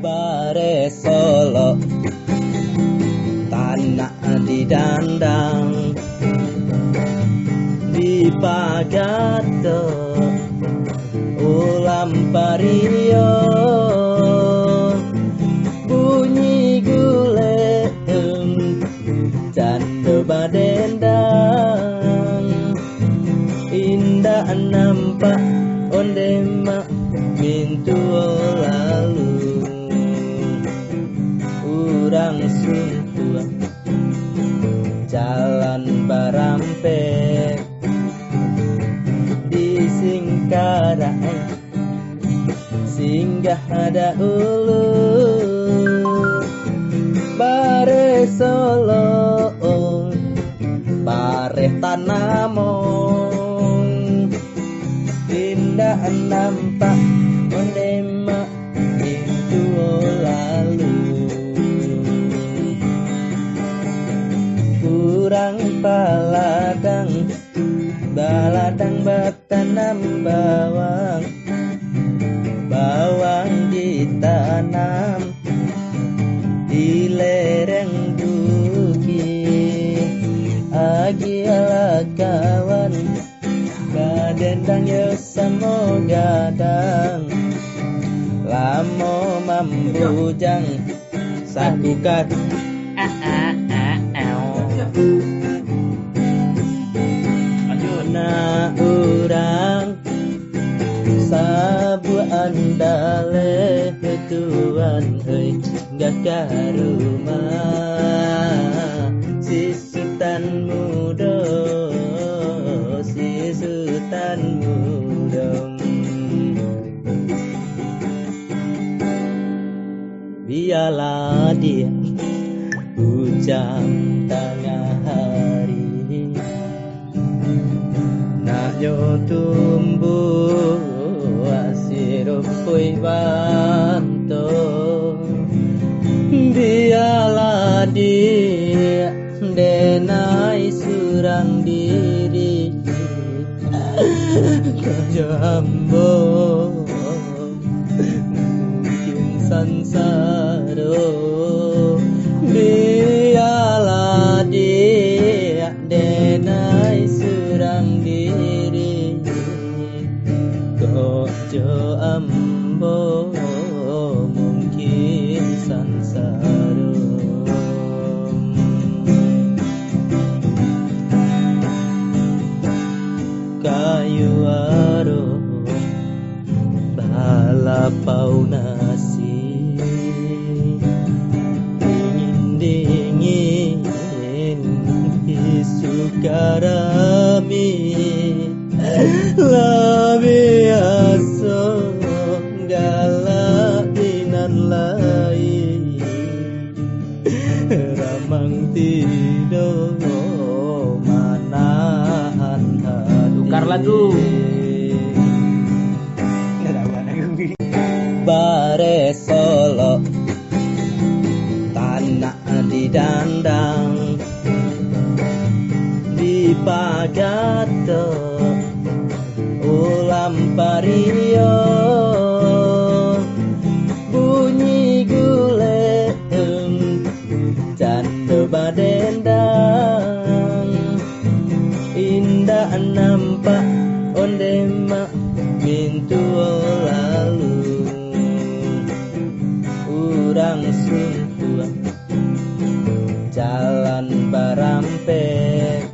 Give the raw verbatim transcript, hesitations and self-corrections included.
Baresolok tanak didandang, dipagatok ulam pario, bunyi guleng cando badendang. Indak nampak onde mak mintuo lalu. Urang suntuak jalan barampek di Singkarak singgah dahulu. Baresolok, bareh tanamong, indak nampak onde mak mintuo lalu. Urang paladang baladang batanam bawang, bawang ditanam di lereng bukik. Agiahlah kawan, badendang yo samo gadang, lamo mambujang. Satukar. Nak urang sabuah andaleh tuan, oi, gah ka rumah si Sutan Mudo, si Sutan Mudo. Bialah di ujang tangah hari, naknyo tumbuah si rumpuik banto. Bialah di denai surang diri, karajo ambo mungkin sansaro. Bialah di denai surang diri, kok jo ambo mungkin sansaro. Kayu aro balapau nasi, dingin-dingin isu karami, lah biaso galak di nan lai. Ramang tido manahan hati. Tukar lagu. Baresolok tanak didandang, dipagatok ulam pario, bunyi guleng cando badendang. Indak nampak onde mak mintuo lalu. Urang suntuak jalan barampek.